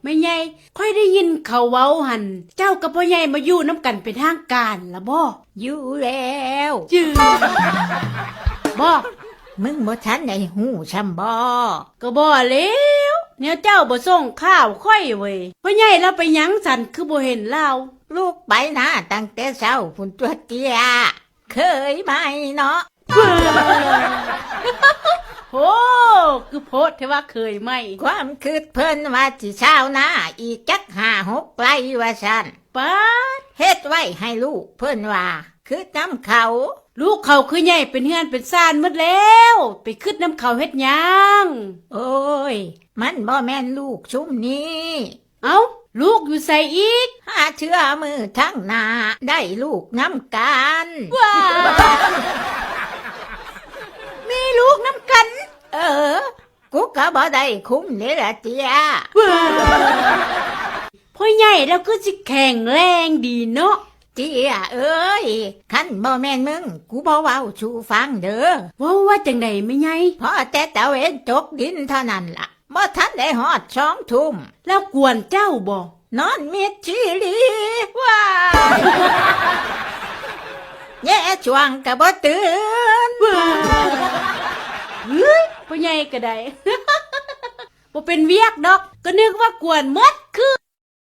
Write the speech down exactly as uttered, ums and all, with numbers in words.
พ่อใหญ่ ข้อยได้ยินเขาเว้าหั่น เจ้ากับพ่อใหญ่มาอยู่นำกันเป็นทางการละบ่ อยู่แล้ว จื้อ บ่ มึงบ่ทันได้ฮู้ซ้ำบ่ ก็บ่แล้ว แนวเจ้าบ่ส่งข่าวข้อยเว้ย พ่อใหญ่ลาวไปหยังซั่นคือบ่เห็นลาว ลูกไปนาตั้งแต่เช้าพุ้นตั๊วเตี้ย เขยใหม่เนาะ โห คือโพสต์แท้ว่าเขยใหม่ ความคิดเพิ่นว่าสิชาวนาอีกจักห้าหกไร่ว่าซั่น ป๊าด เฮ็ดไว้ให้ลูกเพิ่นว่า คิดนำเขา ลูกเขาคือใหญ่เป็นเฮือนเป็นซานหมดแล้ว ไปคิดนำเขาเฮ็ดหยัง โอ้ย มันบ่แม่นลูกซุมนี้ เอ้า ลูกอยู่ไสอีก หาเทื่อมื้อทางหน้าได้ลูกนำกัน ว้า มีลูกนำกัน เออ กูก็บ่ได้คุมเด้ล่ะเตี้ย ว้า พ่อใหญ่ลาวคือสิแข็งแรงดีเนาะ เตี้ยเอ้ย คันบ่แม่นมึง กูบ่เว้าสู่ฟังเด้อ เว้าว่าจั่งใดแม่ใหญ่ พอแต่ตะเว็นตกดินเท่านั้นล่ะ บ่ทันได้ฮอดสองทุ่ม ลาวกวนเจ้าบ่ นอนมิดชีหลี ว้า แย่ช่วงก็บ่ตื่น ว้า เฮ้ย พ่อใหญ่ก็ได้ บ่เป็นเวียกดอก ก็นึกว่ากวนหมด